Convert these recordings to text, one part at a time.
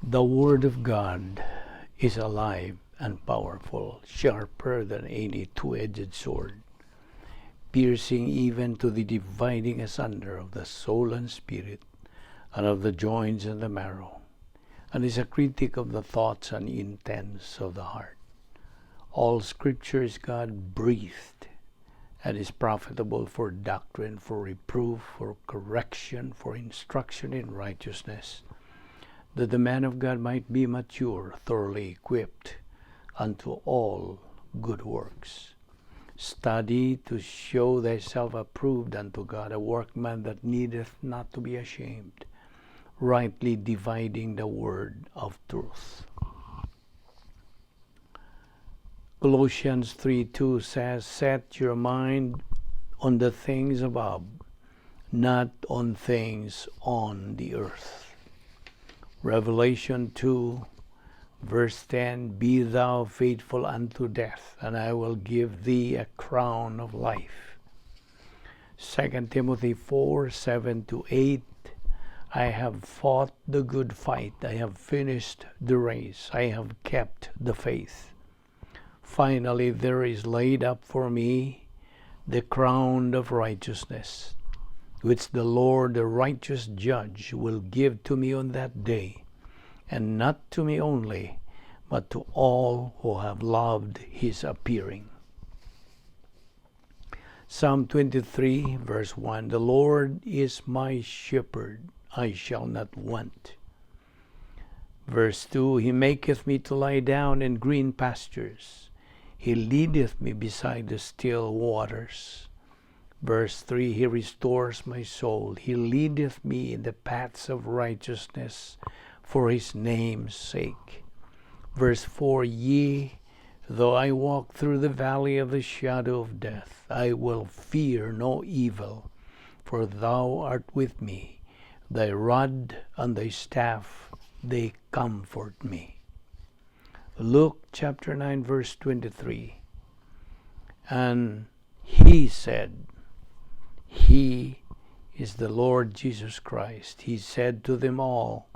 The Word of God is alive and powerful, sharper than any two-edged sword, piercing even to the dividing asunder of the soul and spirit, and of the joints and the marrow, and is a critic of the thoughts and intents of the heart. All Scripture is God breathed and is profitable for doctrine, for reproof, for correction, for instruction in righteousness, that the man of God might be mature, thoroughly equipped unto all good works. Study to show thyself approved unto God, a workman that needeth not to be ashamed, rightly dividing the word of truth. Colossians 3:2 says, "Set your mind on the things above, not on things on the earth." Revelation 2 verse 10, "Be thou faithful unto death, and I will give thee a crown of life." 2 Timothy 4:7-8, "I have fought the good fight, I have finished the race, I have kept the faith. Finally, there is laid up for me the crown of righteousness, which the Lord, the righteous judge, will give to me on that day, and not to me only, but to all who have loved his appearing." Psalm 23, verse 1, "The Lord is my shepherd, I shall not want." Verse 2, "He maketh me to lie down in green pastures. He leadeth me beside the still waters." Verse 3, "He restores my soul. He leadeth me in the paths of righteousness for his name's sake." Verse 4, "Yea, though I walk through the valley of the shadow of death, I will fear no evil, for thou art with me. Thy rod and thy staff, they comfort me." Luke chapter 9, verse 23. And he said, he is the Lord Jesus Christ. He said to them all,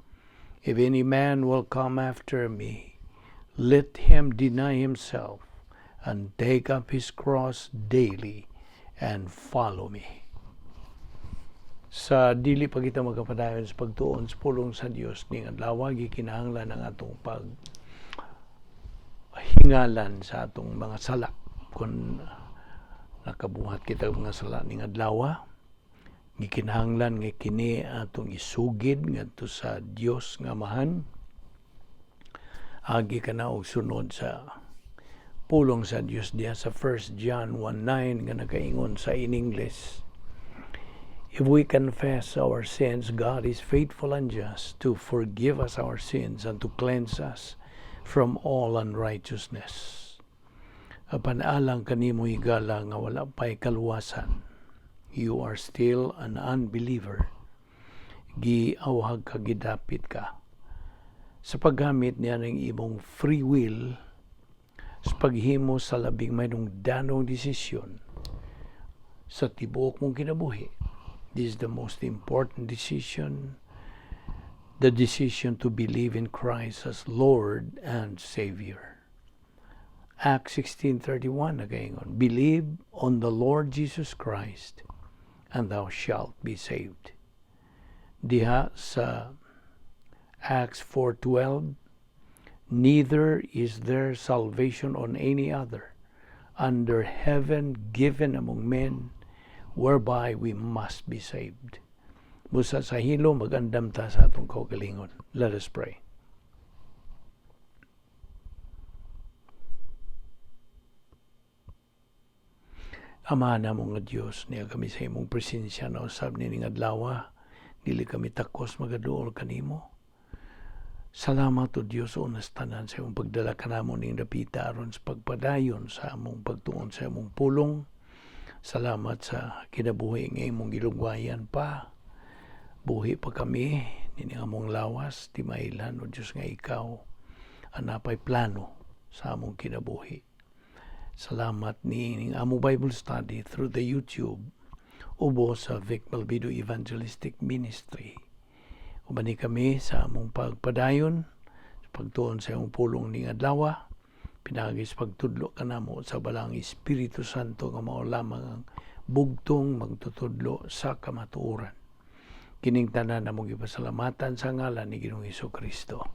"If any man will come after me, let him deny himself and take up his cross daily and follow me." Sa dili pa kita magkapadayon sa pagtuon sa pulong sa Dios ning adlaw, gikinahanglan ang atong pag hingalan sa atong mga sala. Kung nakabuhat kita og mga sala ning adlaw, gikinahanglan nga kini atong isugid ngadto sa Dios nga Amahan. Agi kana og sunod sa pulong sa Dios diha sa 1 John 1:9 nga nakaingon sa in English, "If we confess our sins, God is faithful and just to forgive us our sins and to cleanse us from all unrighteousness." Apan alang kanimo, higala, nga wala pa'y kaluwasan, you are still an unbeliever. Giawhag ka, gidapit ka sa paggamit niya ng imong free will sa paghimo sa labing mahinungdanong desisyon sa tibuok mong kinabuhi. This is the most important decision, the decision to believe in Christ as Lord and Savior. Acts 16:31 nagaingon, "Believe on the Lord Jesus Christ and thou shalt be saved." Diha sa Acts 4:12, "Neither is there salvation on any other under heaven given among men whereby we must be saved." Busa sa hilom, magandam ta sa atong kaugalingon. Let us pray. Ama namo nga Dios, niya kami sa imong presensya na usab nining adlaw, dili kami takos magaduol kanimo. Salamat o Dios unas tanan sa imong pagdala kanamo ning dapita aron sa pagpadayon sa among pagtuon sa imong pulong. Salamat sa kinabuhi nga imong gilugwayan pa. Buhi pa kami nining among lawas, di mailhan o Dios nga ikaw ang napay plano sa among kinabuhi. Salamat ni among Bible study through the YouTube ubo sa Vic Malvido Evangelistic Ministry. Ubani kami sa among pagpadayon. pagtuon sa imong pulong ning adlaw, pinaagi sa pagtudlo kanamo sa Balaang Espiritu Santo nga mao lamang ang bugtong magtutudlo sa kamatuoran. Kining tanan among gipasalamatan sa ngalan ni Ginoong Kristo.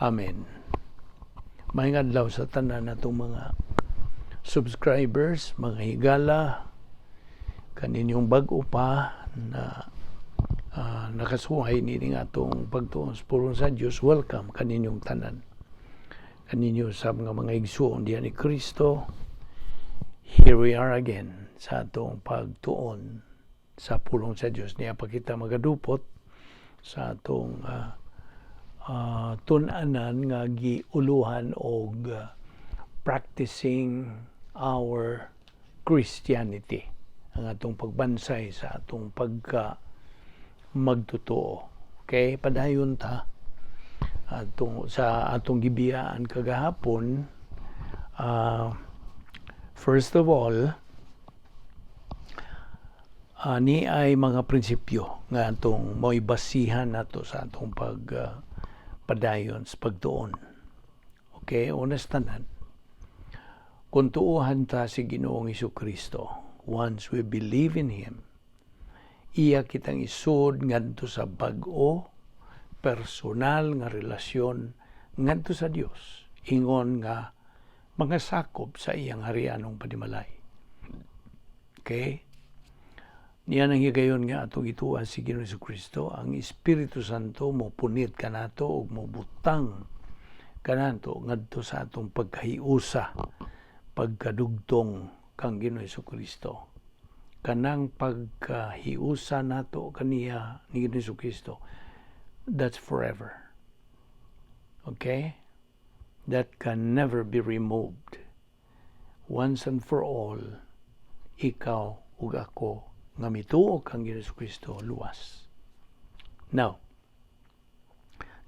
Amen. Maayong adlaw sa tanan natong mga subscribers, mga higala, kaninyong bag-o pa na nakasuhay nining atong pagtuon sa pulong sa Dios, welcome kaninyong tanan. Kaninyo sa mga igsuon diha ni Kristo, here we are again sa atong pagtuon sa pulong sa Dios. Niya pa kita magadupot sa atong tun-anan nga giuluhan og practicing our Christianity, ang atong pagbansay sa atong pagka magtotoo. Okay, padayon ta atong sa atong gibiyaan kagahapon. First of all, ni ay mga prinsipyo nga atong mo'y basihan nato sa atong pag padayon sa pagtuon. Okay, una sa tanan, kung tuuhan ta si Ginoong Kristo, once we believe in Him, iya kitang isud ngadto sa bag-o personal nga relasyon ngadto sa Dios, ingon nga mga sakop sa iyang harianong panimalay. Okay? Niya nang higayon nga atong ituan si Ginoong Kristo, ang Espiritu Santo mo punit kanato ug mo butang kanato ngadto sa atong pagkahiusa, pagkadugtong kang Ginoong Kristo. Kanang pagkahiusa nato kaniya ni Ginoong Kristo, that's forever. Okay? That can never be removed. Once and for all, ikaw ug ako nga mituo kang Ginoong Kristo, luwas. Now,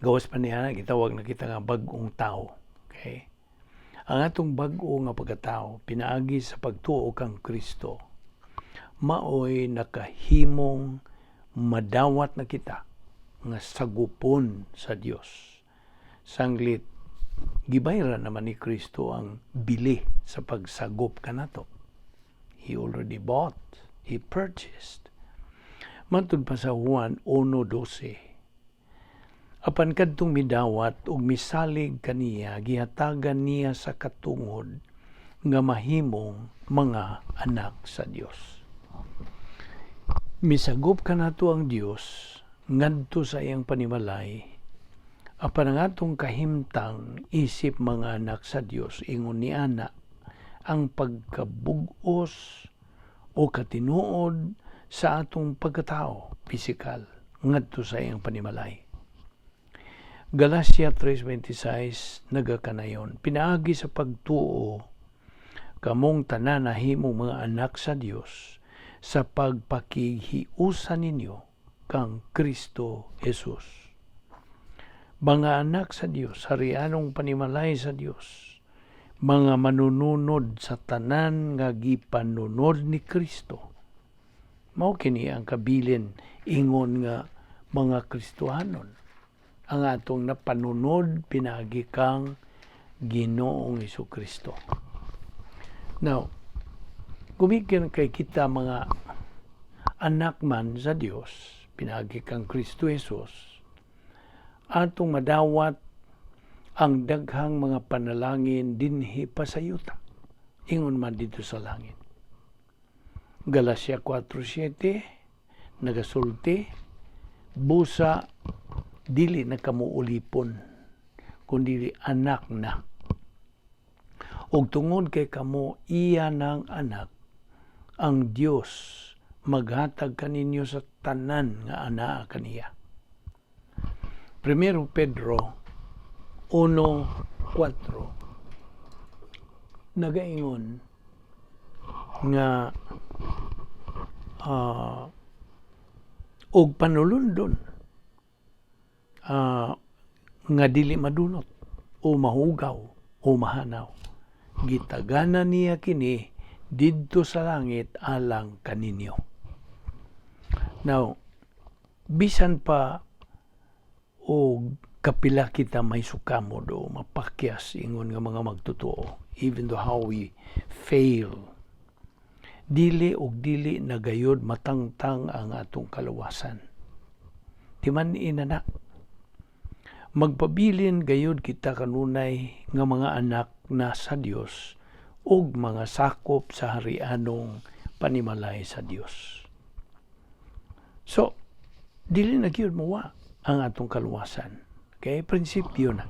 gawas pa niya, gitawag na kita nga bag-ong tao. Okay? Ang atong bag-o nga pagkatao, pinaagi sa pagtuo kang Kristo, maoy nakahimong madawat na kita nga sagupon sa Dios. Sanglit gibayran naman ni Kristo ang bili sa pagsagop kanato. He already bought, he purchased. Matud pa sa Juan 1:12, apan kadtong midawat ug misalig kaniya, gihatagan niya sa katungod nga mahimong mga anak sa Dios. Misagop kanato ang Dios ngadto sa iyang panimalay, apan ang atong kahimtang isip mga anak sa Dios, ingon ni ana ang pagkabugos o katinuod sa atong pagkatao pisikal ngadto sa iyang panimalay. Galacia 3:26 nagakanayon, pinaagi sa pagtuo kamong tanan nahimong mga anak sa Dios sa pagpakighiusa ninyo kang Kristo Jesus. Mga anak sa Dios, harianong panimalay sa Dios, mga manununod sa tanan nga gipanunod ni Kristo. Mao kini ang kabilin ingon nga mga Kristohanon. Ang atong napanunod pinaagi kang Ginoong Kristo. Now, gumikan kay kita mga anak man sa Dios, pinaagi kang Kristo Jesus, atong madawat ang daghang mga panalangin dinhi pa sa yuta, ingon man didto sa langit. Galacia 4:7 nagasulti, busa dili na kamo ulipon, kundi anak na. Ug tungod kay kamo iya ng anak, ang Dios maghatag kaninyo sa tanan nga anaa kaniya. Primero Pedro 1:4 nagaingon nga og panulundon nga dili madunot o mahugaw o mahanaw. Gitagana niya kini didto sa langit alang kaninyo. Now, bisan pa og Kapila kita may sukamod o mapakyas ingon nga mga magtotoo, even though how we fail, dili og dili na gayod matangtang ang atong kaluwasan. Timan inana, magpabilin gayod kita kanunay nga mga anak na sa Dios ug mga sakop sa harianong panimalay sa Dios. So dili na gyud mowa ang atong kaluwasan. Okay, prinsipyo na.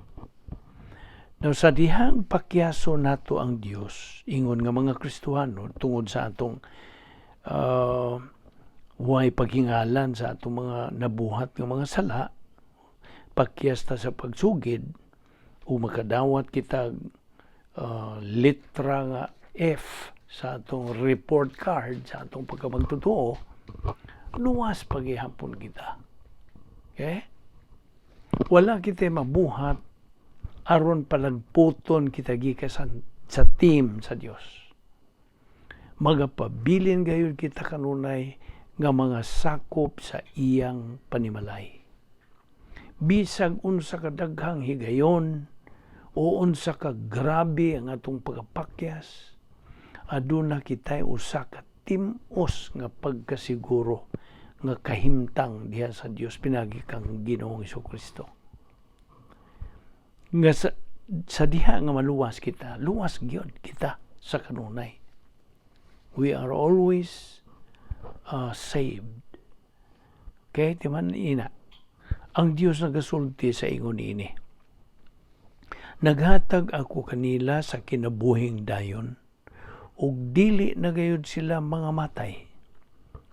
Now, sa dihang pakyaso nato ang Dios, ingon nga mga Kristohano, tungod sa atong way paghingalan sa atong mga nabuhat nga mga sala, pakyas ta sa pagsugid, o makadawat kita litra nga F sa atong report card, sa atong pagkamagtotoo, luwas pagihapon kita. Okay? Wala kita mabuhat aron palagputon kita gikan sa team sa Dios. Magapabilin gayud kita kanunay nga mga sakop sa iyang panimalay. Bisag unsa ka daghang higayon o unsa ka grabe ang atong pagkapakyas, aduna kita'y usa ka tim-os nga pagkasiguro nga kahimtang diha sa Dios pinagi kang Ginoong Kristo. Nga sa diha nga maluwas kita, luwas gyud kita sa kanunay. We are always saved. Okay, timan ina. Ang Dios nagasulti sa ingon ini. "Naghatag ako kanila sa kinabuhing dayon, ug dili na gayud sila mga matay,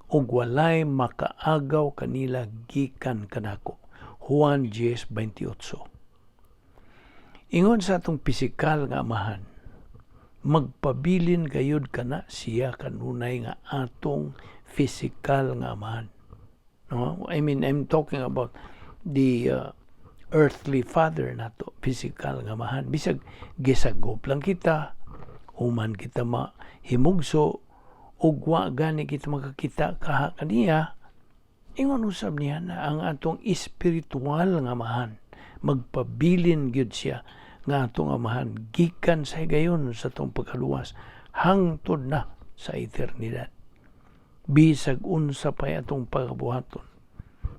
ug walay makaagaw kanila gikan kanako." Juan 10:28. Ingon sa atong pisikal nga amahan, magpabilin gayud kana siya kanunay nga atong physical nga amahan. No? I mean, I'm talking about the earthly father nato, physical nga amahan. Bisag gisagop lang kita, human kita mahimugso, ug wa gani kita makakita kaha kaniya, ingon usab niya na ang atong espiritual nga amahan, magpabilin gyud siya nga atong amahan gikan sa higayon sa atong pagkaluwas hangtod na sa eternidad. Bisag unsa pay atong pagabuhaton,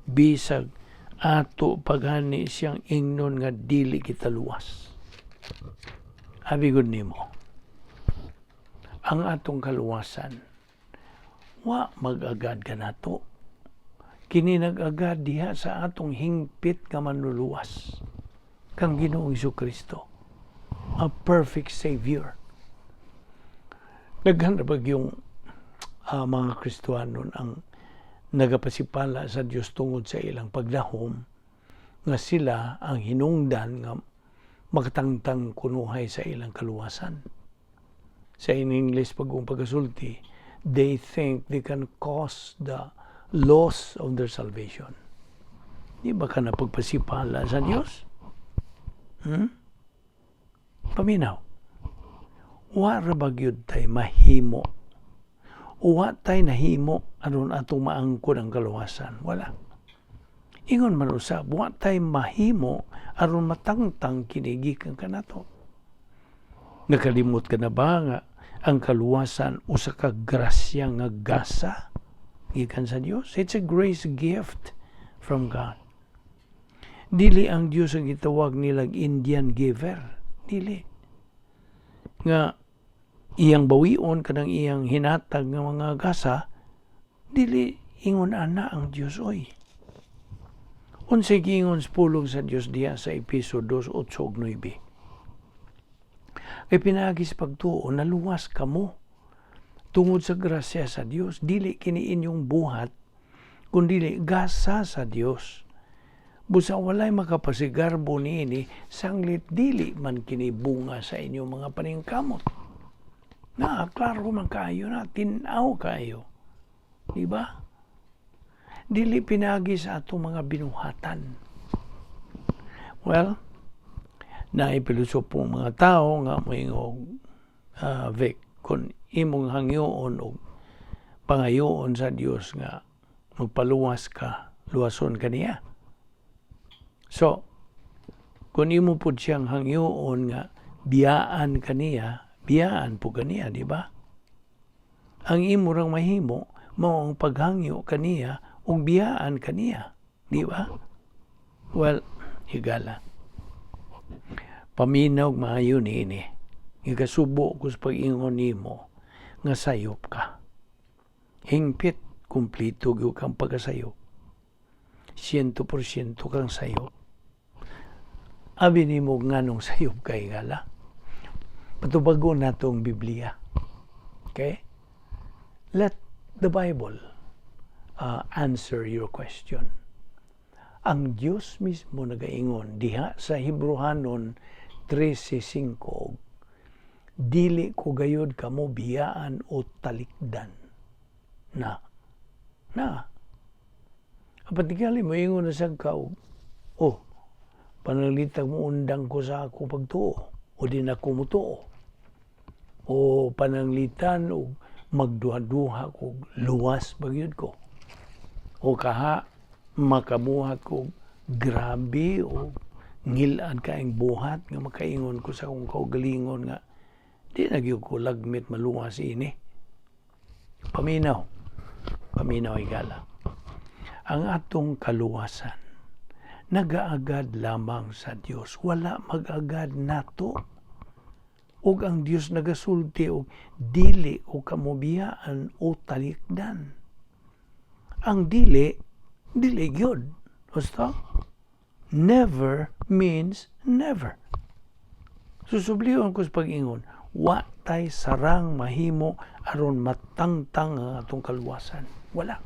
bisag ato pagani siyang ingnon nga dili kita luwas. Abi gud nimo, ang atong kaluwasan wa mag-agad kanato. Kini nag-agad diha sa atong hingpit nga manluluwas kang Ginoong Kristo, a perfect Savior. Daghan ra yung mga Kristohanon ang nagapasipala sa Dios tungod sa ilang pagdahom nga sila ang hinungdan nga makatangtang kunuhay sa ilang kaluwasan. Sa in English pag pagkasulti, they think they can cause the loss of their salvation. Di ba ka na pagpasipala sa Dios? Paminaw. Wa ra ba gyud tay mahimo? Wa tay nahimo aron atong maangkon ang kaluwasan? Wala. Ingon man usab, wa tay mahimo aron matangtang kini gikan kanato. Nakalimot ka na ba nga ang kaluwasan usa ka grasya nga gasa gikan sa Dios? It's a grace gift from God. Dili ang Dios ang gitawag nilang Indian giver. Dili. Nga iyang bawion kanang iyang hinatag nga mga gasa, dili ingon ana ang Dios oy. Unsay giingon sa pulong sa Dios diha sa Epeso 2:8 ug 9? "Kay pinaagi sa pagtuo naluwas kamo tungod sa grasya sa Dios. Dili kini inyong buhat, kundi gasa sa Dios. Busa walay makapasigarbo niini, sanglit dili man kini bunga sa inyong mga paningkamot." Na, klaro man kayo na, tinaw kayo. Di ba? Dili pinagi sa atong mga binuhatan. Well, naay pilosopo mga tao nga moingog, "Vic, kung imong hangyoon o pangayoon sa Dios nga magpaluwas ka, luwason ka niya." So, Kung imo pud siyang hangyoon nga biyaan kaniya, biyaan pud kaniya, di ba? Ang imo rang mahimo mao ang paghangyo kaniya ug biyaan kaniya, di ba? Well, higala. Paminaw maayo niini. Gikasubo ko sa pag-ingon nimo nga sayop ka. Hingpit kumpleto gyud kang pagkasayop. 100% kang sayop. Abi nimo, nganong sayop ka, higala? Patubagon nato ang Biblia. Okay? Let the Bible answer your question. Ang Diyos mismo nagaingon diha sa Hebreohanon 13:5, "Dili ko gayod kamo biyaan o talikdan." Na. Na. Apan tingali mo ingon na sad ka, "Oh, pananglitag mo undang ko sa ako pagtuo o di na ko mutuo." O pananglitan og magduha-duha ko, luwas ba gyud ko? O kaha makabuhat ko grabe o ngilad kaayong buhat nga makaingon ko sa akong kaugalingon nga di na gyud ko lagmit maluwas ini. Paminaw. Paminaw, higala. Ang atong kaluwasan nagaagad lamang sa Dios. Wala mag-agad nato. Ug ang Dios nagasulti og dili ko kamo biyaan o talikdan. Ang dili, dili gyud. Basta, never means never. Susublion ko sa pag-ingon, wa tay sarang mahimo aron matangtang ang atong kaluwasan. Wala.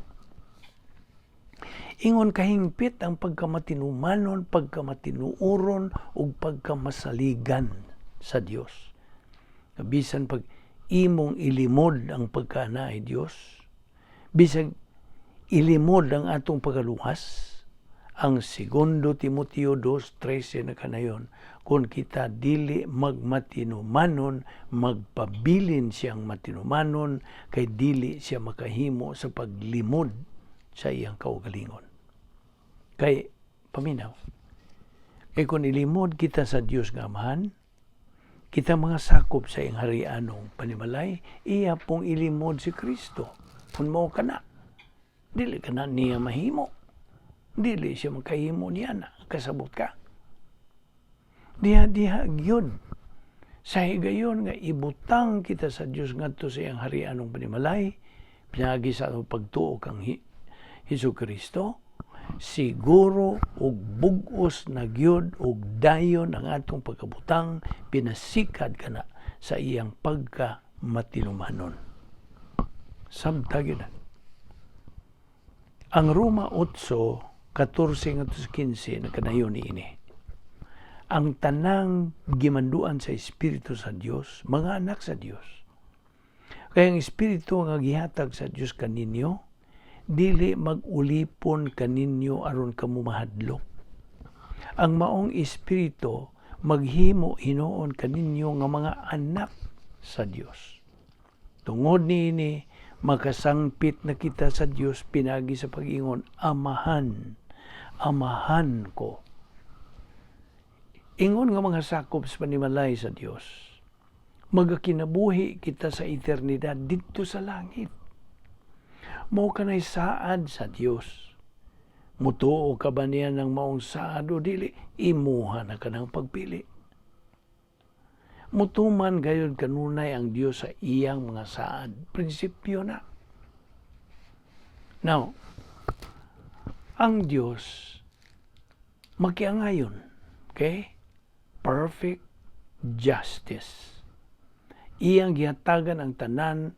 Ingon kahingpit ang pagkamatinumanon, pagkamatinuoron ug pagkamasaligan sa Dios. Bisan pag imong ilimod ang pagkaanaa Dios, bisag ilimod ang atong pagkaluwas, ang Segundo Timoteo 2:13 na kanayon, kung kita dili magmatinumanon, magpabilin siyang matinumanon, kay dili siya makahimo sa paglimod sa iyang kaugalingon. Kay, paminaw, kay kung ilimod kita sa Dios nga Amahan, kita mga sakop sa iyang harianong panimalay, iya pong ilimod si Kristo. Kung mao kana, dili kana niya mahimo. Dili siya makahimo niya na, kasabot ka. Diha diha gyud. Sa higayon nga ibutang kita sa Dios ngadto sa iyang harianong panimalay, pinaagi sa atong pagtuo kang Hesus Kristo, siguro og bug-os na gyud og dayon ang atong pagkabutang pinasikad kana sa iyang pagka matinumanon. Sabta gyud na. Ang Roma 8:14 ngadto sa 15 nagkanayon niini. Ang tanang gimanduan sa Espiritu sa Dios, mga anak sa Dios. Kaya ang Espiritu nga gihatag sa Dios kaninyo, dili mag-ulipon kaninyo aron kamo mahadlok. Ang maong Espiritu maghimo hinuon kaninyo nga mga anak sa Dios. Tungod niini, makasangpit na kita sa Dios pinagi sa pag-ingon, "Amahan, Amahan ko." Ingon nga mga sakop sa panimalay sa Dios, magakinabuhi kita sa eternidad didto sa langit. Mao kanay saad sa Dios. Mutuo ka ba niya ng maong saad o dili? Imuha na ka ng pagpili. Mutuman gayud kanunay ang Dios sa iyang mga saad. Prinsipyo na. Now, ang Dios makiangayon. Okay? Perfect justice. Iyang gihatagan ang tanan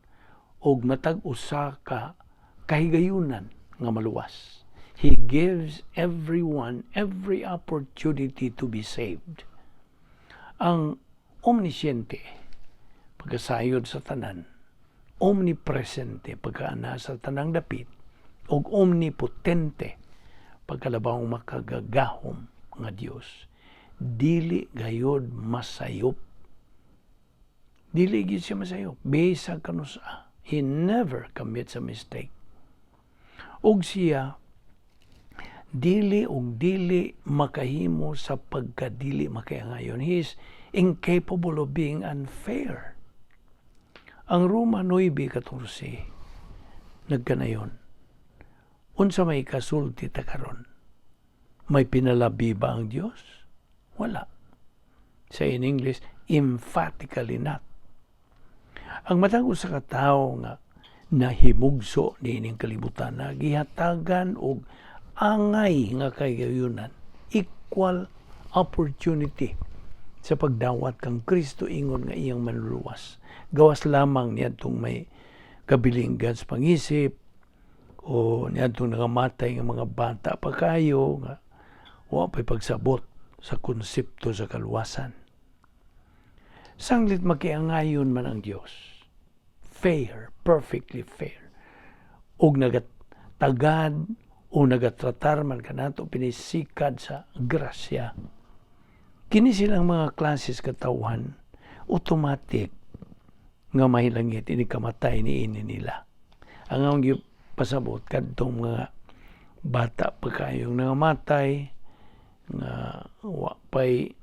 og matag usa ka kahigayunan nga maluwas. He gives everyone every opportunity to be saved. Ang omnisciente, pagkasayod sa tanan, omnipresente, pagkaana sa tanang dapit, ug omnipotente, pagkalabawng makagagahom nga Dios, dili gayod masayop. Dili gyud siya masayop. Bisag kanusa. He never commits a mistake. Ug siya Dili ug dili makahimo sa pagkadili makaangayon. He is incapable of being unfair. Ang Roma 9:14 nagkanayon. Unsa may kasulti ta karon? May pinalabi ba ang Dios? Wala. Sa in English, emphatically not. Ang matag usa ka tawo nga nahimugso niining kalibutan na gihatagan og angay nga kahigayunan, equal opportunity sa pagdawat kang Kristo ingon nga iyang manluluwas. Gawas lamang niadtong may kabilinggan sa pangisip o niadtong nangamatay nga mga bata pa kayo nga wa pa'y pagsabot sa konsepto sa kaluwasan. Sanglit makiangayon man ang Dios. Fair, perfectly fair. Og nagatagad o nagatratar man kanato pinisikad sa grasya. Kini silang mga klases katawhan, automatic nga mahilangit ini kamatay ni ini nila. Ang akong pasabot, kadtong mga bata pa kayong nangamatay nga wa pay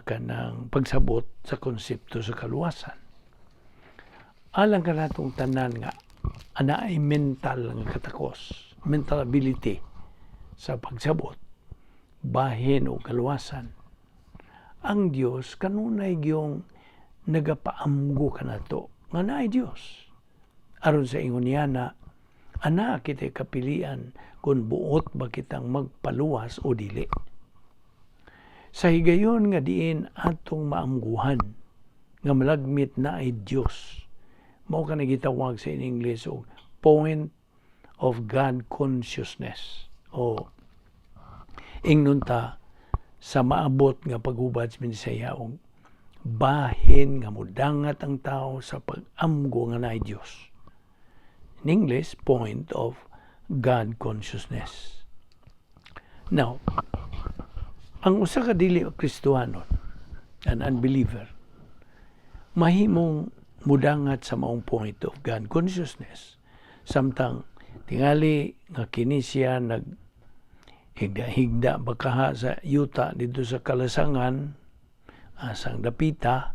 kanang pagsabot sa konsepto sa kaluwasan. Alang kanatong tanan nga ana ay mental nga katakos, mental ability sa pagsabot bahin o kaluwasan. Ang Dios kanunay gyung nagapaamgo kanato nga naay Dios. Aron sa ingon niya na ana kita kapilian kung buot ba kitang magpaluwas o dili. Sa higayon nga diin atong maamguhan nga malagmit na ay Dios. Mao ka gitawag sa in English og point of God consciousness o ingnon ta sa maabot nga paghubad sa Binisaya og bahin nga mudangat ang tao sa pag-amgo nga naay Dios. In English, point of God consciousness. Now, ang usa ka dili Kristohanon, an unbeliever, mahimong mudangat sa maong point of God consciousness. Samtang tingali nga kini siya nag higda-higda bakaha sa yuta dito sa kalasangan asang dapita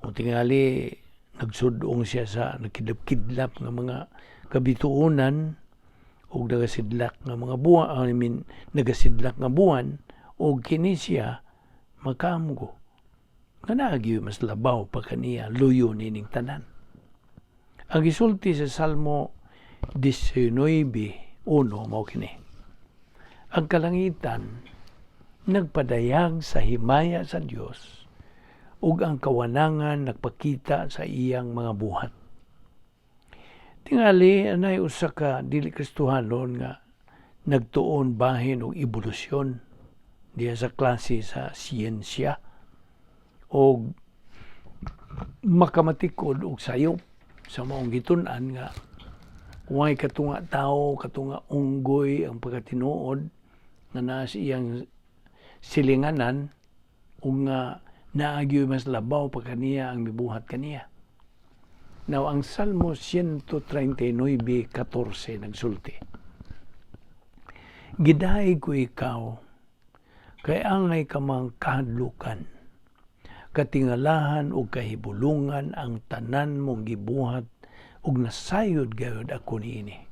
o tingali nagsudong siya sa nagkidlap-kidlap nga mga kabituonan ug nagasidlak nga mga buwan, I mean, nagasidlak nga buwan, ug kini siya makaamgo nga naa gyud mas labaw pa kaniya luyo nining tanan. Ang gisulti sa Salmo 19:1 mao kini: "Ang kalangitan nagpadayag sa himaya sa Dios ug ang kawanangan nagpakita sa iyang mga buhat." Tingali anay usa ka dili Kristohanon nga nagtuon bahin og ebolusyon diha sa klase sa siyensya og makamatikod og sayop sa maong gitun-an nga way katunga tao, katunga unggoy ang pagkatinuod nga naa sa iyang silinganan ug nga naa gyoy mas labaw pa kaniya ang mibuhat kaniya. Now, ang Salmo 139:14 nagsulti: "Gidayeg ko ikaw, kay angay ka mang kahadlukan. Katingalahan ug kahibulungan ang tanan mong gibuhat ug nasayod gayud ako niini."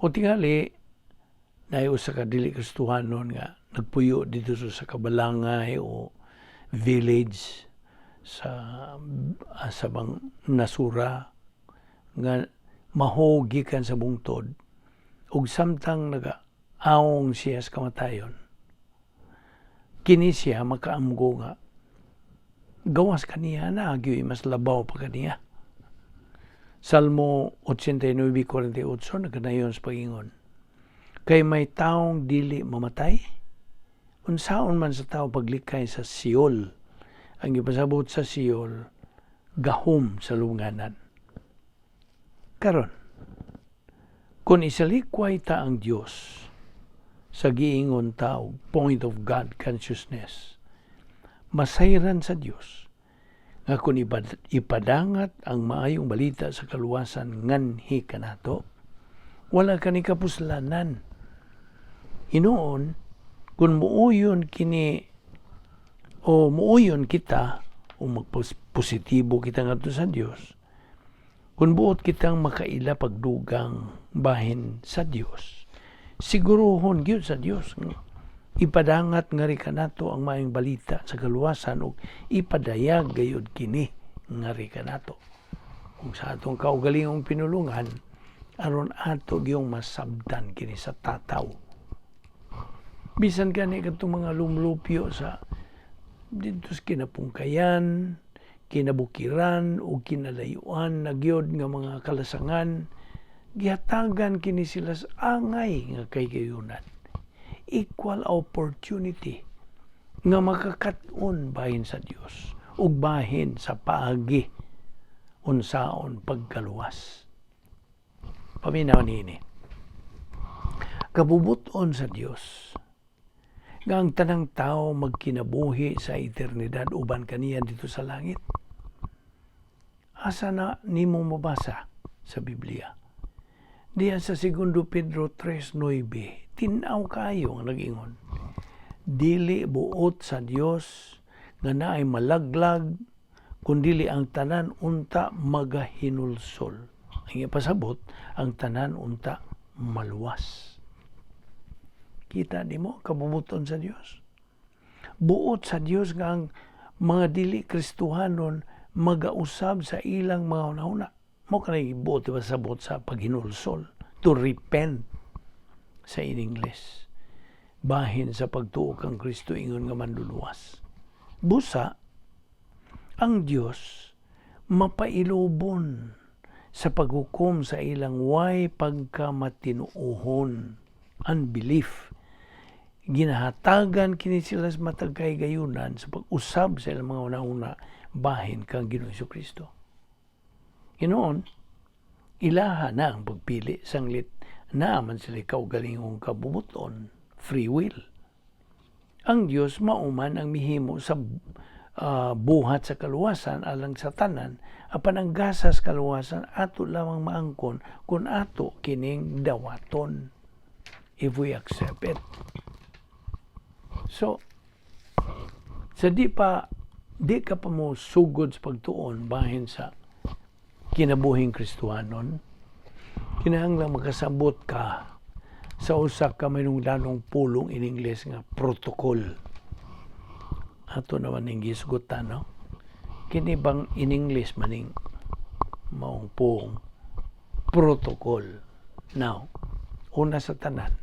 O tingali naay usa ka dili Kristohanon nga nagpuyo dito sa kabalangay o village sa bang nasura nga maho gikan sa bungtod ug samtang naga-awong siya sa kamatayon, kini siya makaamgo nga gawas kaniya naa gyud mas labaw pa kaniya. Salmo 89:48 nagkanayon sa pagingon: "Kay may taong dili mamatay, unsaon man sa tao paglikay sa Seol?" Ang ipasabot sa Seol, gahom sa lubnganan. Karon, kung isalikway ta ang Dios sa giingon ta og point of God consciousness, masayran sa Dios nga kung ipadangat ang maayong balita sa kaluwasan nganhi kanato, wala kani kapuslanan. Hinuon, kung muuyon kini o muuyon kita o magpositibo kita ngadto sa Dios, kung buot kitang makaila pagdugang bahin sa Dios, siguruhon gyud sa Dios nga ipadangat ngari kanato ang maayong balita sa kaluwasan ug ipadayag gayud kini ngari kanato. Kung sa atong kaugalingong pinulungan, aron ato gyung masabtan kini sa tataw. Bisan gani kadtong mga lumlupyo sa didto sa kinapungkayan, kinabukiran o kinalayuan na gyud nga mga kalasangan, gihatagan kini sila sa angay nga kahigayunan. Equal opportunity nga makakat-on bahin sa Dios ug bahin sa paagi unsaon pagkaluwas. Paminaw niini. Kabubuton sa Dios nga ang tanang tao magkinabuhi sa eternidad uban kaniya didto sa langit. Asa na nimo mabasa sa Biblia? Diya sa Segundo Pedro 3:9, tin-aw kayo nga nag-ingon. Dili buot sa Dios nga naay malaglag, kundili ang tanan unta magahinulsol. Ang ipasabot, ang tanan unta maluwas. Kita nimo kabubuton sa Dios. Buot sa Dios nga ang mga dili Kristohanon magausab sa ilang mga hunahuna. Mao kanay buot pasabot sa paghinulsol, to repent sa in English. Bahin sa pagtuo kang Kristo ingon nga manluluwas. Busa ang Dios mapailubon sa paghukom sa ilang way pagkamatinuohon, unbelief. Ginahatagan kini sila sa matag kahigayunan sa pag-usab sa ilang mga hunahuna bahin kang Ginoong Kristo. Hinoon, ilaha na ang pagpili sanglit naa man sila kaugalingong kabubuton, free will. Ang Dios mauman ang mihimo sa buhat sa kaluwasan alang sa tanan, apan ang gasas kaluwasan ato lamang maangkon kung ato kining dawaton, if we accept it. So, sa di ka pa mo sugod sa pagtuon bahin sa kinabuhing Kristohanon, kinahanglan makasabot ka sa usa ka mahinungdanong pulong in English nga protocol. Ato naman ning gisgutan, no? Kini bang in English maning maong pong protocol? Now, una sa tanan,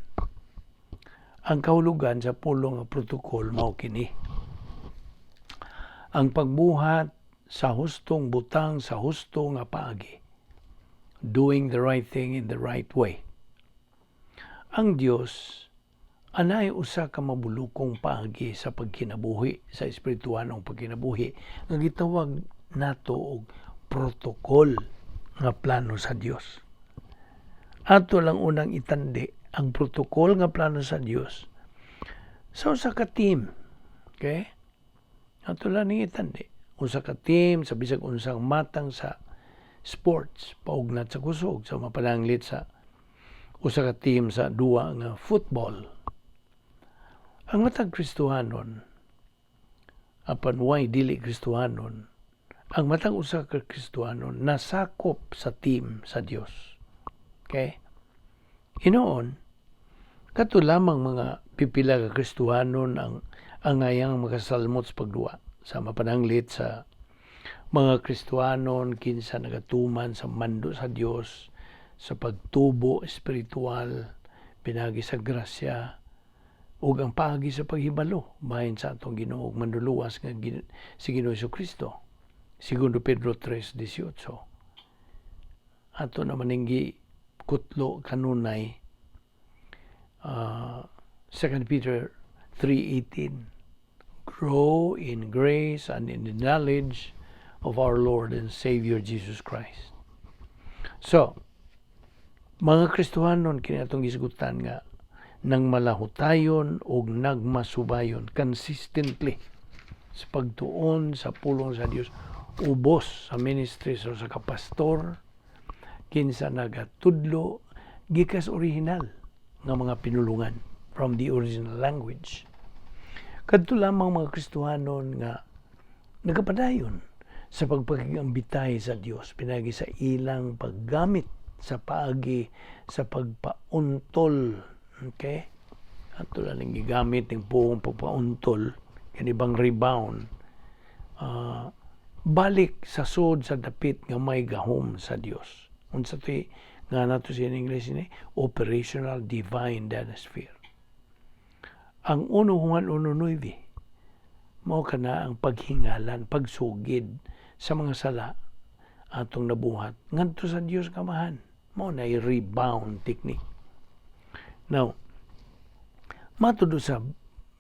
ang kahulugan sa pulong nga protocol mao kini: ang pagbuhat sa hustong butang sa husto nga paagi. Doing the right thing in the right way. Ang Dios anay usa ka mabulukong paagi sa pagkinabuhi, sa espirituhanong pagkinabuhi nga gitawag nato og protocol nga plano sa Dios. Ato lang unang itandi ang protocol nga plano sa Dios sa usa ka team. Okay? Ato lang ning itandi. Usa ka team sa bisag unsang matang sa sports, paugnat sa kusog, sa mapananglit sa usa ka team sa duwa nga football. Ang matag Kristohanon, apan way dili Kristohanon, ang matag usa ka Kristohanon nasakop sa team sa Dios. Okay? Hinoon, kato lamang mga pipila ka Kristohanon ang angayang makasalmot sa pagduwa sa mapananglit sa mga Kristohanon kinsa nagatuman sa mando sa Dios sa pagtubo espiritual pinagi sa grasya ug ang paagi sa paghibalo bahin sa atong Ginoo ug manluluwas nga si Ginoo Kristo. Segundo Pedro 3:18. Ato naman ning kutlo kanunay, 2 Peter 3:18, "Grow in grace and in the knowledge of our Lord and Savior Jesus Christ." So, mga Kristohanon kini atong gisgutan nga nang malahutayon og nagmasubayon consistently sa pagtuon sa pulong sa Dios ubos sa ministry sa usa ka pastor kinsa nagatudlo gikas original nga mga pinulungan. from the original language. Kadto lamang mga Kristohanon nga nagapadayon sa pagpakigambitay sa Dios pinagi sa ilang paggamit sa paagi sa pagpauntol. Okay? Ato lang ning gigamit ning puong pagpauntol, kani bang rebound, balik sa sud sa dapit nga may gahom sa Dios. Unsa to'y nga nato sa English ni operational divine datasphere. Ang 1 Juan 1:9, mao kana ang paghingalan, pagsugid sa mga sala atong nabuhat ngadto sa Dios Amahan. Mao na rebound technique. Now, matud sa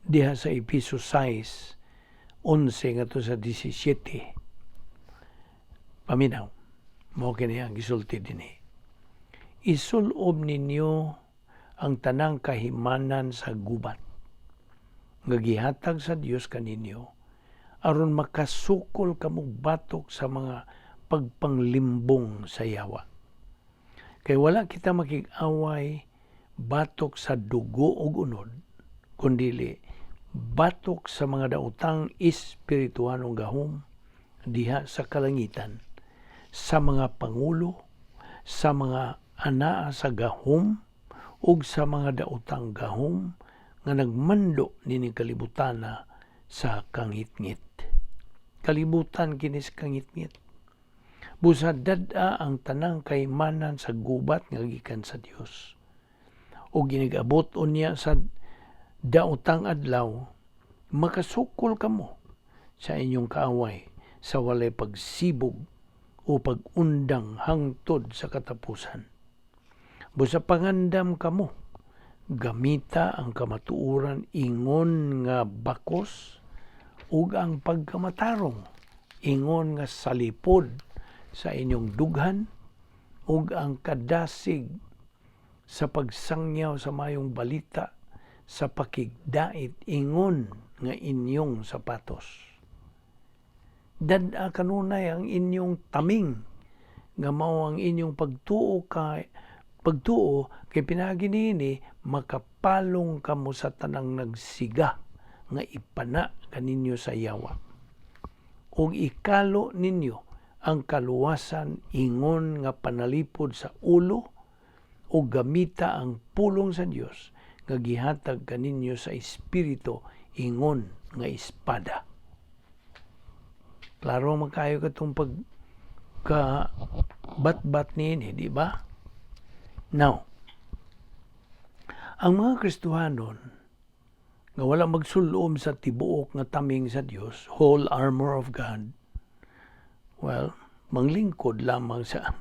diha sa Episo 6:11 ngadto sa 17. Paminaw. Mao kini ang gisulti dinhi. "Isulob ninyo ang tanang kahimanan sa gubat nga gihatag sa Dios kaninyo aron makasukol kamo batok sa mga pagpanglimbong sa yawa. Kay wala kita makig-away batok sa dugo ug unod, kundili batok sa mga daotang espirituhanong gahom diha sa kalangitan, sa mga pangulo, sa mga anaa sa gahom ug sa mga daotang gahom nga nagmando nining kalibutana sa kangitngit." Kalibutan kini sa kangitngit. Busa dad-a ang tanang kahimanan sa gubat nga gikan sa Dios. Ug inigabot unya sa daotang adlaw, makasukol kamo sa inyong kaaway sa walay pagsibog o pag-undang hangtod sa katapusan. Busa pangandam kamo, gamita ang kamatuoran ingon nga bakos ug ang pagkamatarong ingon nga salipod sa inyong dughan ug ang kadasig sa pagsangyaw sa mayong balita sa pakigdait ingon nga inyong sapatos. Dad-a kanunay ang inyong taming nga mao ang inyong pagtuo, kay pinaagi niini makapalong kamo sa tanang nagsiga nga ipana kaninyo sa yawa. Ug ikalo ninyo ang kaluwasan ingon nga panalipod sa ulo ug gamita ang pulong sa Dios nga gihatag kaninyo sa Espiritu ingon nga espada. Klaro man kayo katong pag ka bat-bat niini, di ba? Now, ang mga Kristohanon nga wala magsulom sa tibuok nga taming sa Dios, whole armor of God, well, manglingkod lamang sa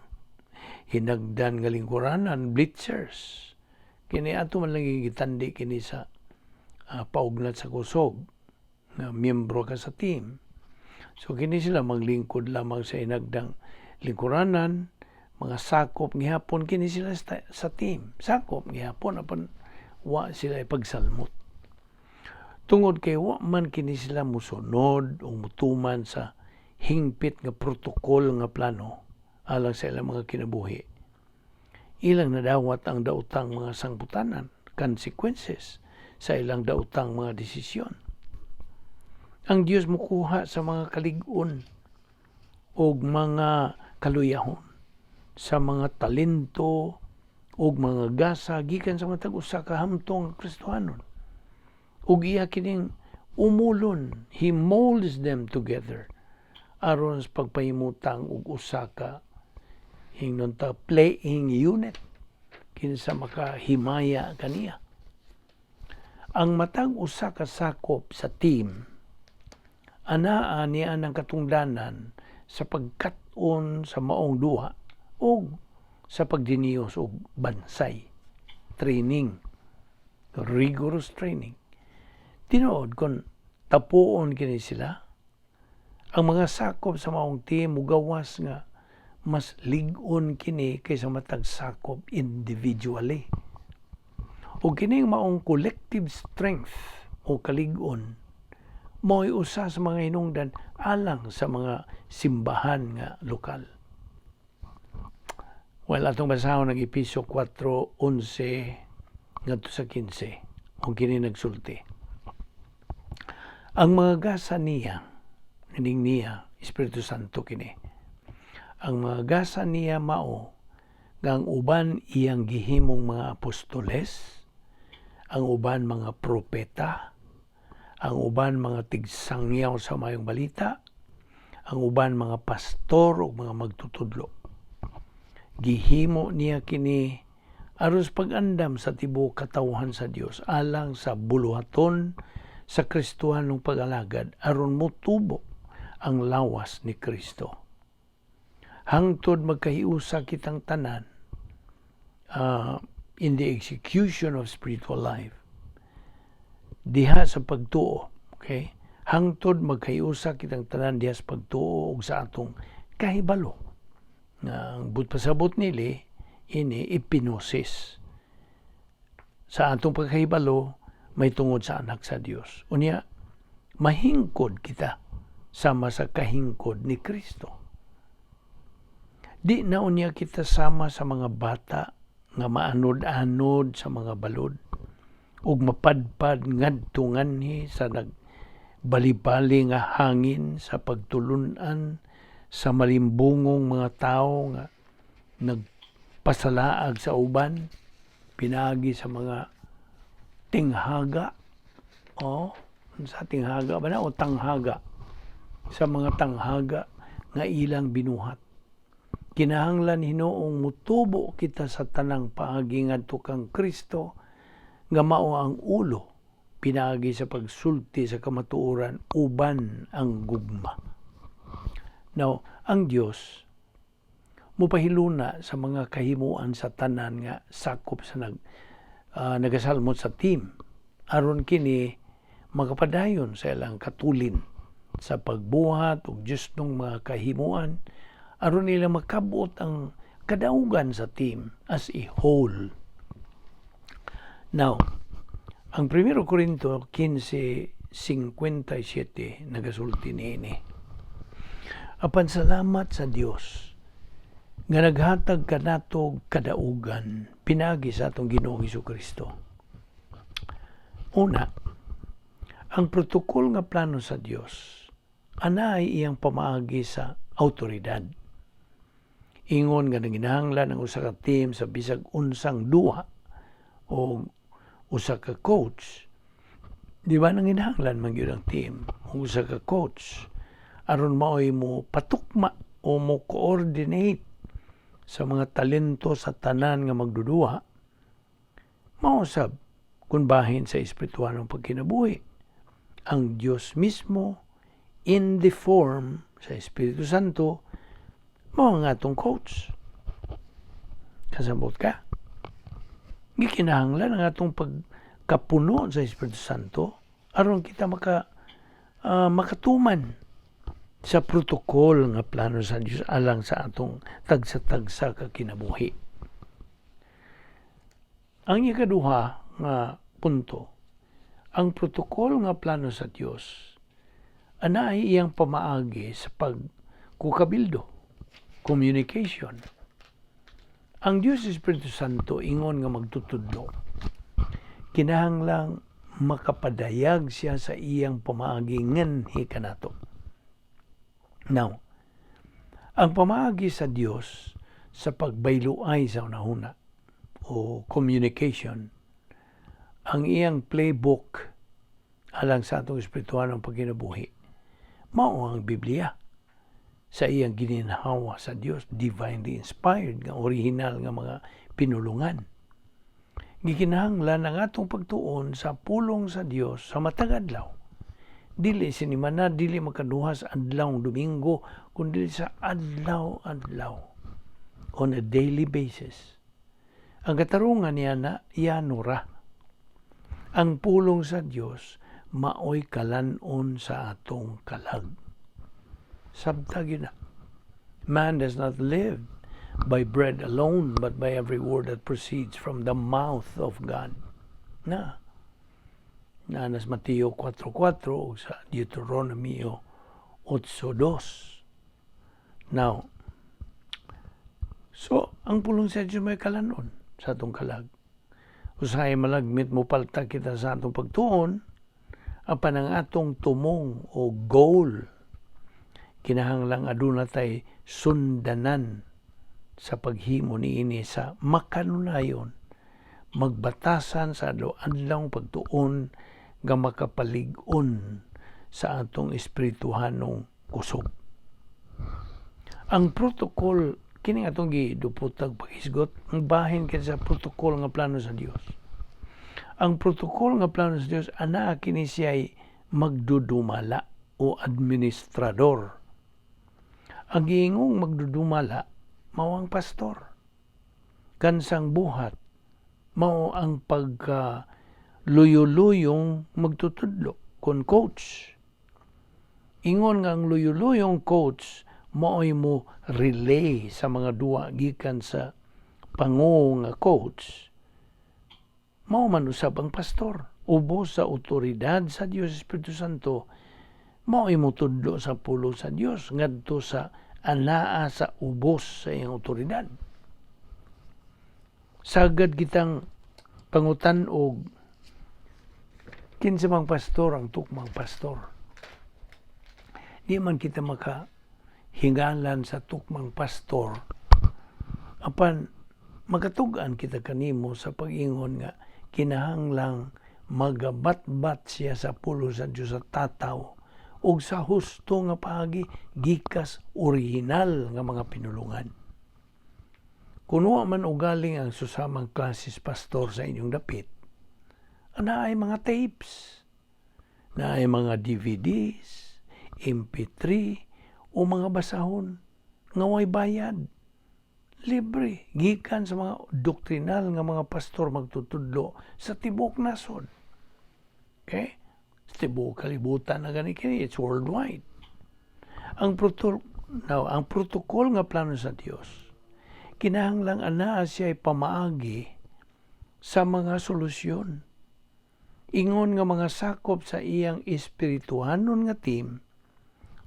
hinagdan nga lingkuranan, bleachers. Kini ato man lang gitandi kini sa paugnat sa kusog nga miyembro ka sa team. So kini sila maglingkod lamang sa hinagdang lingkuranan, mga sakop gihapon kini sila sa team. Sakop gihapon apan wa sila ipagsalmot. Tungod kay wa man kini sila musunod o mutuman sa hingpit nga protokol nga plano alang sa ilang mga kinabuhi. Ilang nadawat ang daotang mga sangputanan, consequences sa ilang daotang mga desisyon. Ang Dios mukuha sa mga kalig-on og mga kaluyahon, sa mga talento ug mga gasa gikan sa matag usa ka hamtong nga Kristohanon. Ug iya kining umulon, He molds them together aron sa pagpahimutang og usa ka, ingnon ta, playing unit kinsa makahimaya kaniya. Ang matag usa ka sakop sa team anaa niya ng katungdanan sa pagkat-on sa maong duha ug sa pagdiniyos og bansay, training, rigorous training. Tinuod, kung tapuon kini sila, ang mga sakop sa maong team mugawas nga mas lig-on kini kaysa matag sakop individually. O kining maong collective strength o kalig-on mo'y usa sa mga hinungdan alang sa mga simbahan nga lokal. Well, atong basahon ang Episo 4:11 ngadto sa 15. Kung kini nagsulti. Ang mga gasa niya, ining niya, Espiritu Santo kini. Ang mga gasa niya mao nga ang uban iyang gihimong mga apostoles, ang uban mga propeta, ang uban mga tigsangyaw sa Maayong Balita, ang uban mga pastor ug mga magtutudlo. Gihimo niya kini aron pag-andam sa tibuok katawhan sa Dios alang sa buluhaton sa Kristohanong pag-alagad, aron motubo ang lawas ni Kristo hangtod magkahiusa kitang tanan in the execution of spiritual life diha sa pagtuo, okay, hangtod magkahiusa kitang tanan diha sa pagtuo ug sa atong kahibalo nga ang buot pasabot nili ini epignosis, sa atong pagkahibalo may tungod sa Anak sa Dios. Unya mahingkod kita sama sa kahingkod ni Kristo. Di na unya kita sama sa mga bata nga maanod-anod sa mga balod ug mapadpad ngadto nganhi sa nagbalibali nga hangin sa pagtulunan sa malimbungong mga tao nga nagpasalaag sa uban pinaagi sa mga tinghaga o sa tinghaga ba na o tanghaga, sa mga tanghaga nga ilang binuhat. Kinahanglan hinuong mutubo kita sa tanang paagi ngadto kang Kristo nga mao ang ulo, pinaagi sa pagsulti sa kamatuoran uban ang gugma. Now, ang Dios mupahiluna sa mga kahimuan sa tanan nga sakop sa nagasalmot sa team aron kini makapadayon sa ilang katulin sa pagbuhat og justong mga kahimuan, aron nila makabot ang kadaugan sa team as a whole. Now, ang 1 Corinto 15:57 nagasulti niini. Apan salamat sa Dios nga naghatag kanato kadaugan pinaagi sa atong Ginoong Kristo. Una, ang protokol nga plano sa Dios anay iyang pamaagi sa autoridad. Ingon nga nanginahanglan ang usa ka team sa bisag unsang duha o usa ka coach. Di ba nanginahanglan man gyud ang team og usa ka coach aron maoy mo patukma o mo coordinate sa mga talento sa tanan nga magduduha? Mao sab kung bahin sa espiritualong pagkinabuhi. Ang Dios mismo in the form sa Espiritu Santo mao ang atong coach. Kasabot ka? Gikinahanglan ang atong pagkapuno sa Espiritu Santo aron kita makatuman sa protokol nga plano sa Dios alang sa atong tagsa-tagsa ka kinabuhi. Ang ikaduha nga punto, ang protokol nga plano sa Dios anay iyang pamaagi sa pagkukabildo, communication. Ang Dios Espiritu Santo ingon nga magtutudlo. Kinahanglang makapadayag siya sa iyang pamaagi nganhi kanato. Now, ang pamaagi sa Dios sa pagbayloay sa unahuna o communication, ang iyang playbook alang sa atong espiritualong pagkinabuhi, mao ang Biblia sa iyang gininhawa sa Dios, divinely inspired nga original nga mga pinulungan. Gikinahanglan ang atong pagtuon sa pulong sa Dios sa matag adlaw. Dili sinimana, dili makaduha sa adlaw Domingo, kundi sa adlaw-adlaw, on a daily basis. Ang katarungan niya na yanura. Ang pulong sa Dios maoy kalanon sa atong kalag. Sabta gyud na. Man does not live by bread alone, but by every word that proceeds from the mouth of God. Na. Na nas Mateo 4.4 o sa Deuteronomio 8.2. Now, so, ang pulong sa Diyos may kalanon sa atong kalag. Usahay malagmit mo palta kita sa atong pagtuon, apan ang atong tumong o goal, kinahanglang aduna tay sundanan sa paghimo niini sa makanunayon, magbatasan sa adlaw-adlaw pagtuon nga makapalig-on sa atong espirituhanong kusog. Ang protocol kini atong gidupotag paghisgot, ang bahin kini sa protocol nga plano sa Dios. Ang protocol nga plano sa Dios, anaa kini siya'y magdudumala o administrador. Ang giingong magdudumala mao ang pastor. Kansang buhat mao ang pagka luyo-luyong magtutudlo kon coach. Ingon nga ang luyo-luyong coach mao'y mo relay sa mga duwa gikan sa pango nga coach, mao man usab ang pastor. Ubos sa otoridad sa Dios Espiritu Santo, mao'y motudlo sa pulong sa Dios ngadto sa anaa sa ubos sa iyang otoridad. Sagad kitang pangutan og kinsa mang pastor ang tukmang pastor. Di man kita maka hingalan sa tukmang pastor, apan makatug-an kita kanimo sa pag-ingon nga kinahanglang magabatbat siya sa pulong sa Dios sa tataw ug sa husto nga paagi gikas original nga mga pinulungan. Kung wa man ugaling ang susamang klases pastor sa inyong dapit, naay mga tapes, naay mga DVDs, MP3, o mga basahon nga way bayad. Libre gikan sa mga doktrinal nga mga pastor magtutudlo sa tibuok nasod. Okay? Sa tibuok kalibutan na gani kini, it's worldwide. Now, ang protocol nga plano sa Dios, kinahanglang anaa siya pamaagi sa mga solusyon. Ingon nga mga sakop sa iyang espirituhanon nga team,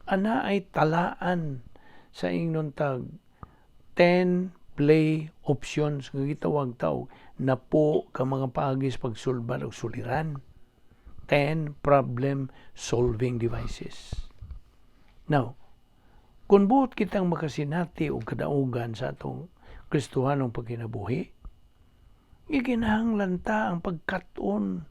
ana ay talaan sa ingnon tag 10 play options nga gitawag tawag 10 ka mga paagi sa pagsulbad og suliran, 10 problem solving devices. Now, kung buot kitang makasinati og kadaugan sa atong Kristohanong pagkinabuhi, gikinahanglan ta ang pagkat-on,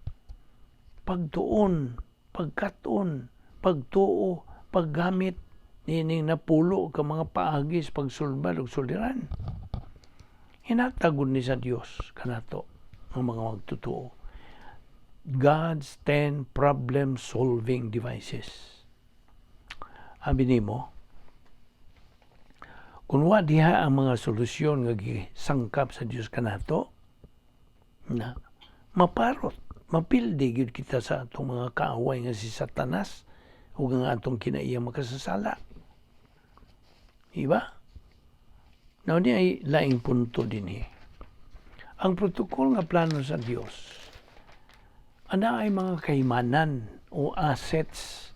pagtuon, pagkat-on, pagtuo, paggamit nining 10 ka mga paagi sa pagsulbad og suliran. Hinatag ni sa Dios kanato ang mga magtutuo. God's 10 problem solving devices. Abi nimo, kung wa diha ang mga solusyon nga gisangkap sa Dios kanato, na maparot, mapildi gyud kita sa atong mga kaaway nga si Satanas ug ang atong kinaiya makasasala. Iba? Now, di ay laing punto din eh. Ang protocol nga plano sa Dios, ana ay mga kaymanan o assets.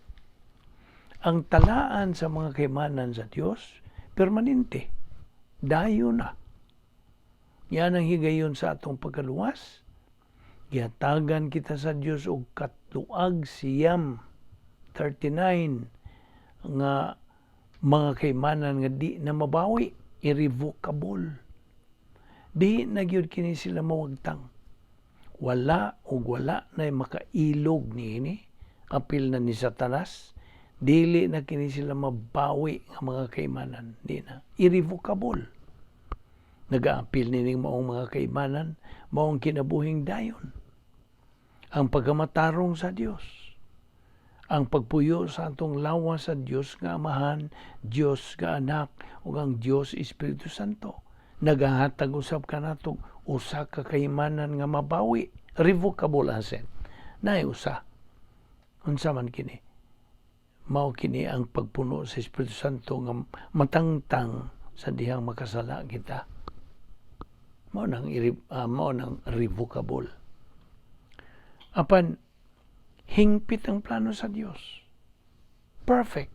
Ang talaan sa mga kaymanan sa Dios, permanente. Dayon na. Yan ang higayon sa atong pagkaluwas. Gihatagan kita sa Dios og 939 nga mga kaymanan nga di na mabawi, irrevocable. Di na gyud kini sila mawagtang. Wala ug wala na makailog niini, apil na ni Satanas. Dili na kini sila mabawi nga mga kaymanan, di na irrevocable. Nagaapil nining maong mga kaymanan, maong kinabuhing dayon, ang pagkamatarong sa Dios, ang pagpuyo sa atong lawas sa Dios nga Amahan, Dios nga Anak, ug ang Dios Espiritu Santo. Nagahatag usab kanato usa ka kaymanan nga mabawi, revocable asset. Naay usa. Unsa man kini? Mao kini ang pagpuno sa Espiritu Santo nga matangtang sa dihang makasala kita. Mao nang revocable. Apan hingpit ang plano sa Dios. Perfect.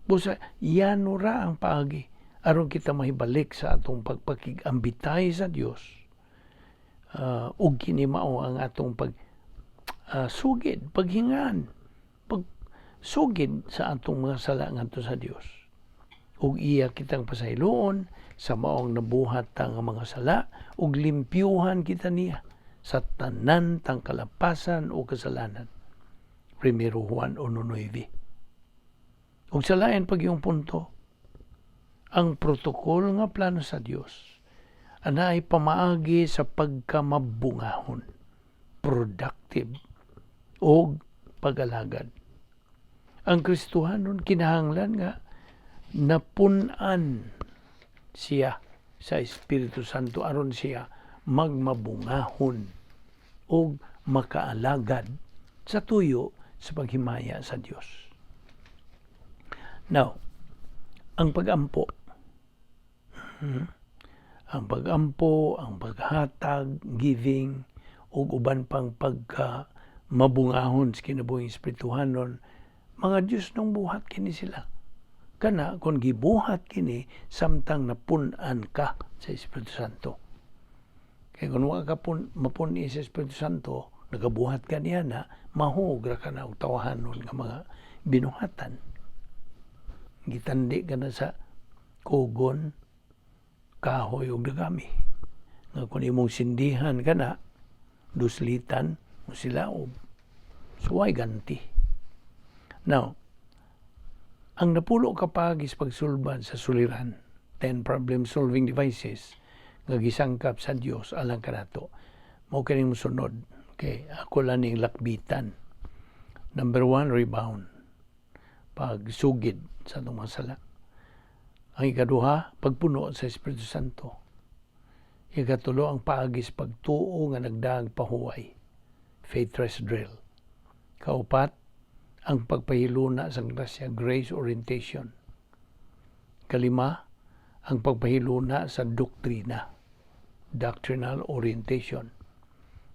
Busa yano ra ang paagi aron kita mahibalik sa atong pagpakig-ambitay sa Dios. Ug kini mao ang atong pag sugid, paghingan, pag sugid sa atong mga sala ngadto sa Dios. Ug iya kitang pasayloon sa maong nabuhat ta nga mga sala ug limpyuhan kita niya sa tanan tang kalapasan o kasalanan. Primero Juan 1:9. Ug sa lain pag yung punto, ang protocol nga plano sa Dios anay pamaagi sa pagkamabungahon, productive o pag-alagad. Ang Kristohanon kinahanglan nga napun-an siya sa Espiritu Santo aron siya magmabungahon o makaalagad sa tuyo sa paghimaya sa Dios. Now, ang pagampo. Ang pagampo, ang paghatag, giving, ug uban pang pagka mabungahon sa kinabuhing espirituhanon, mga Diyos nung buhat kini sila. Kana kung gibuhat kini samtang napun-an ka sa Espiritu Santo. Kay kung wa ka mapun-i sa Espiritu Santo, nagabuhat ka niya na, mahug ra ka na og tawahanon nga mga binuhatan. Gitandi ka na sa kugon, kahoy ug dagami. Nga kung imong sindihan ka na, duslitan mo sila og suway ganti. Now, ang napulo ka paagi sa pagsulbad sa suliran, 10 problem solving devices nga gisangkap sa Dios alang kanato. Mao kining mosunod. Okay, ako lang ning lakbitan. Number 1, rebound. Pagsugid sa atong mga sala. Ang ikaduha, pagpuno sa Espiritu Santo. Ikatulo, ang paagi sa pagtuo nga nagdaag pahuway. Faith rest drill. Kaupat, ang pagpahiluna sa grasya, grace orientation. Kalima, ang pagpahiluna sa doktrina, doctrinal orientation.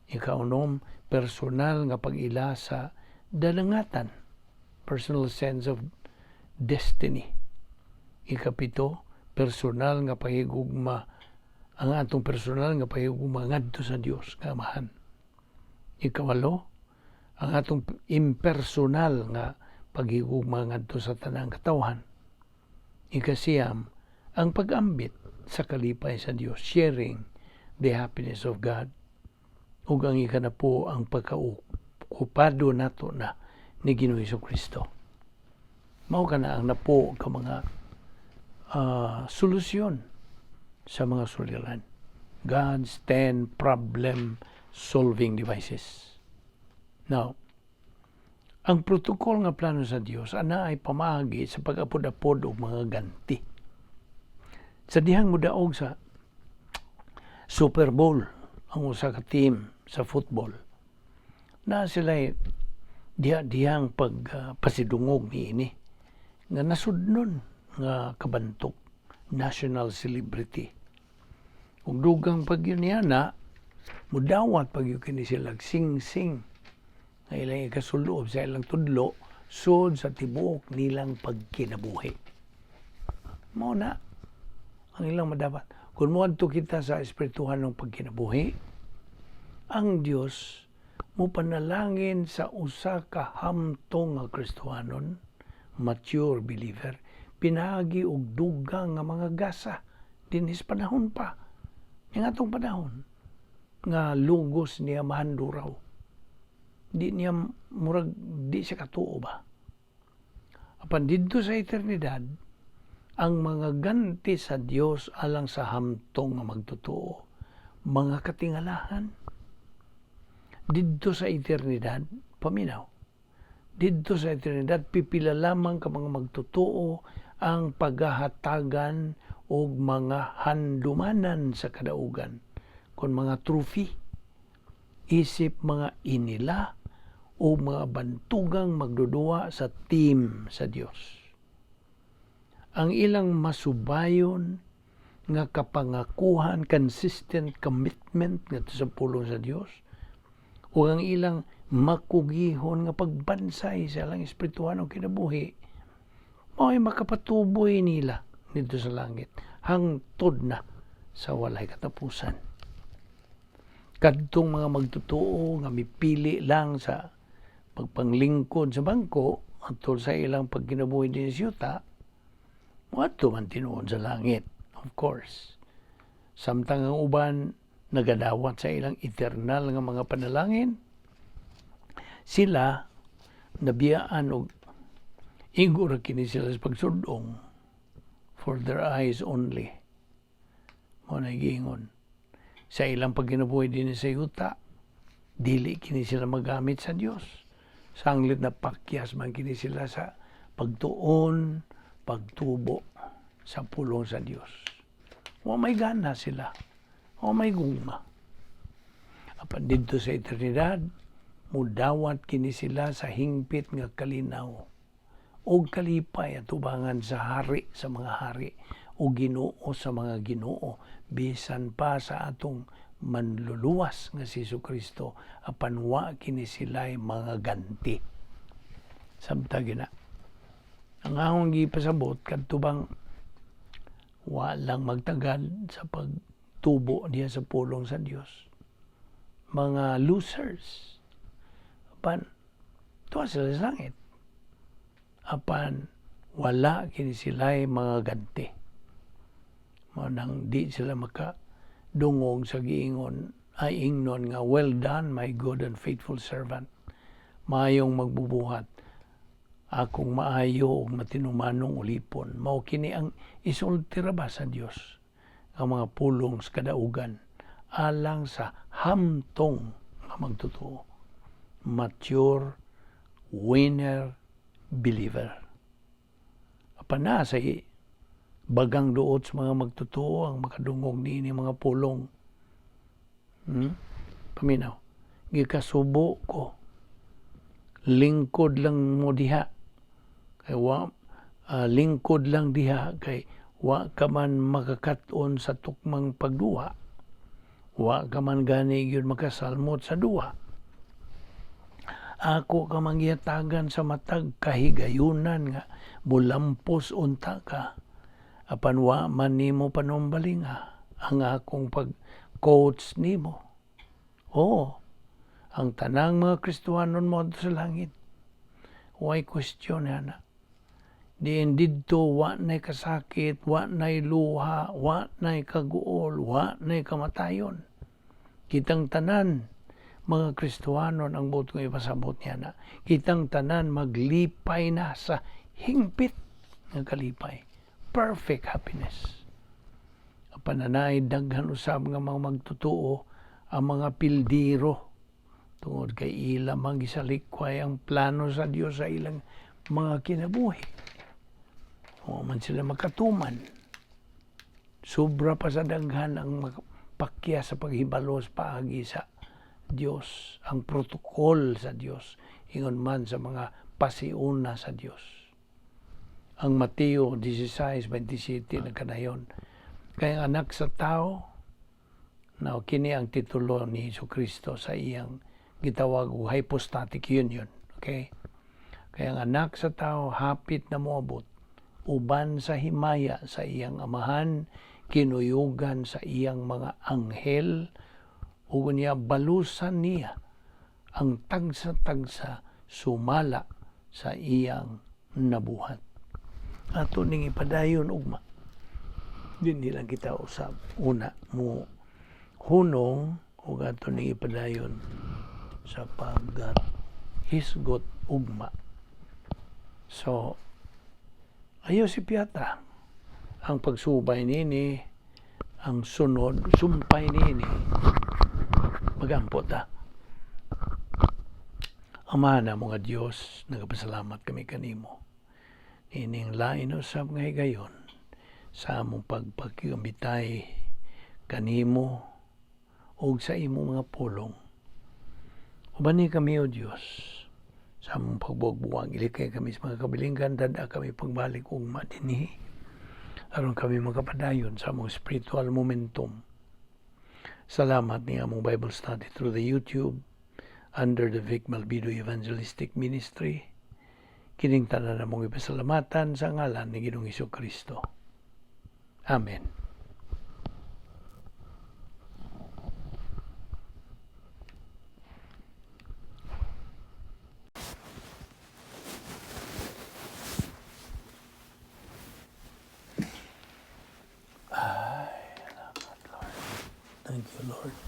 Ikaunom, personal nga pag-ila sa dalangatan, personal sense of destiny. Ikapito, personal nga pahigugma, ang atong personal nga pahigugma ngadto sa Dios nga Amahan. Ikawalo, ang atong impersonal nga paghigugma ngadto sa tanang katawhan. Ikasiyam, ang pag-ambit sa kalipay sa Dios, sharing the happiness of God. Ug ang ikanapo, ang pagkaokupado nato na ni Ginoong Kristo. Mao kana ang napo ka mga solusyon sa mga suliran. God's 10 problem solving devices. Now, ang protocol nga plano sa Dios ana ay pamaagi sa pag-apod-apod og mga ganti. Sa dihang mudaog sa Super Bowl ang usa ka team sa football, na sila diha-dihang pag pasidungog niini nga nasudnon nga kabantok, national celebrity. Ug dugang pag yun niya na mudawat pag yun kini sila sing-sing nga ilang ikasuloob sa ilang tudlo sud sa tibuok nilang pagkinabuhi. Mao na ang ilang madapat. Kung moadto kita sa espirituhan ng pagkinabuhi, ang Dios mo panalangin sa usa ka hamtong nga Kristohanon, mature believer, pinaagi og dugang nga mga gasa dinhis panahon pa. Ning atong panahon nga lugos niya mahanduraw. Di niya murag di siya katuo ba. Apan didto sa eternidad, ang mga ganti sa Dios alang sa hamtong nga magtotoo, mga katingalahan. Didto sa eternidad, paminaw. Didto sa eternidad, pipila lamang ka mga magtotoo ang paghahatagan og mga handumanan sa kadaugan kon mga trophy isip mga inila o mga bantugang magdudua sa team sa Dios. Ang ilang masubayon nga kapangakuhan, consistent commitment ngadto sa pulong sa Dios, o ang ilang makugihon nga pagbansay sa ilang espirituhanong kinabuhi, mao'y makapatuboy nila dito sa langit hangtod na sa walay katapusan. Kadtong mga magtotoo nga mipili lang sa pagpanglingkod sa bangko atol sa ilang pagkinabuhi dinhi sa yuta, moadto man tinuod sa langit, of course. Samtang ang uban nagadawat sa ilang eternal nga mga panalangin, sila nabiyaan og igo ra kini sila sa pagsudong, for their eyes only. Mao na giingon. Sa ilang pagkinabuhi dinhi sa yuta, dili kini sila magamit sa Dios. Sanglit na pakyas man kini sila sa pagtuon, pagtubo sa pulong sa Dios. Wa may gana sila. Wa may gugma. Apan didto sa eternidad, mudawat kini sila sa hingpit nga kalinaw og kalipay atubangan sa Hari sa mga hari o Ginoo sa mga ginoo, bisan pa sa atong Manluluwas nga si Kristo, apan wa kini sila'y mga ganti. Samtang gina ang akong gipasabot, kadto bang wa lang magtagad sa pagtubo diha sa pulong sa Dios, mga losers, apan tuwa sila sa langit, apan wala kini sila'y mga ganti. Mao nang di sila maka dungog sa giingon ay ingnon nga, "Well done, my good and faithful servant," maayong magbubuhat, akong maayo ug matinumanong ulipon. Mao kini ang isulti ra ba sa Dios ang mga pulong sa kadaugan alang sa hamtong nga magtotoo, mature winner believer. Apan na sa bagang duot sa mga magtotoo ang makadungog niini mga pulong. Paminaw. Gikasubo ko. Lingkod lang mo diha. Kay wa lingkod lang diha kay wa ka man makakat-on sa tukmang pagduwa. Wa ka man gani gyud makasalmot sa duwa. Ako ka man gihatagan sa matag kahigayunan nga mulampos unta ka. Apan wa man nimo panumbalinga ang akong pag-coach nimo. Oo, ang tanang mga Kristohanon mo sa langit. Way question na. Diin didto wa na'y kasakit, wa na'y luha, wa na'y kaguol, wa na'y kamatayon. Kitang tanan, mga Kristohanon, ang buot kong ipasabot niya na, kitang tanan maglipay na sa hingpit nga kalipay. Perfect happiness. Apan anay daghan usab nga mga magtotoo ang mga pildiro tungod kay ila mang gisalikway ang plano sa Dios sa ilang mga kinabuhi. Wa man sila makatuman. Sobra pa sa daghan ang pakya sa paghibalos paagi sa Dios, ang protocol sa Dios, ingon man sa mga pasiuna sa Dios. Ang Mateo 16:27 nagkanayon. Kay ang Anak sa Tao, na kini ang titulo ni Hesus Kristo sa iyang gitawag og hypostatic union. Okay? Kay ang Anak sa Tao hapit na moabot uban sa himaya sa iyang Amahan, kinuyugan sa iyang mga anghel, ug niya balusan niya ang tagsa-tagsa sumala sa iyang nabuhat. Ato ning ipadayon ugma. Dinhi lang kita usab una mo hunong ug ato ning ipadayon sa pag hisgot ugma. So, ayo si Piata. Ang pagsubay nini, ang sunod, sumpay nini, magampo ta. Ama na mga Diyos, nagapasalamat kami kanimo. Ining lain usab nga higayon sa among pagpakigambitay kanimo ug sa imong mga pulong. Ubani kami, O Diyos, sa among pagbuwag-buwag. Ilikay kami sa mga kabilinggan, dada kami pagbalik ugma dinhi aron kami makapadayon sa among spiritual momentum. Salamat ni among Bible study through the YouTube under the Vic Malbido Evangelistic Ministry. Kining tanan among ipasalamatan sa ngalan ni Ginoong Kristo. Amen. Thank you, Lord.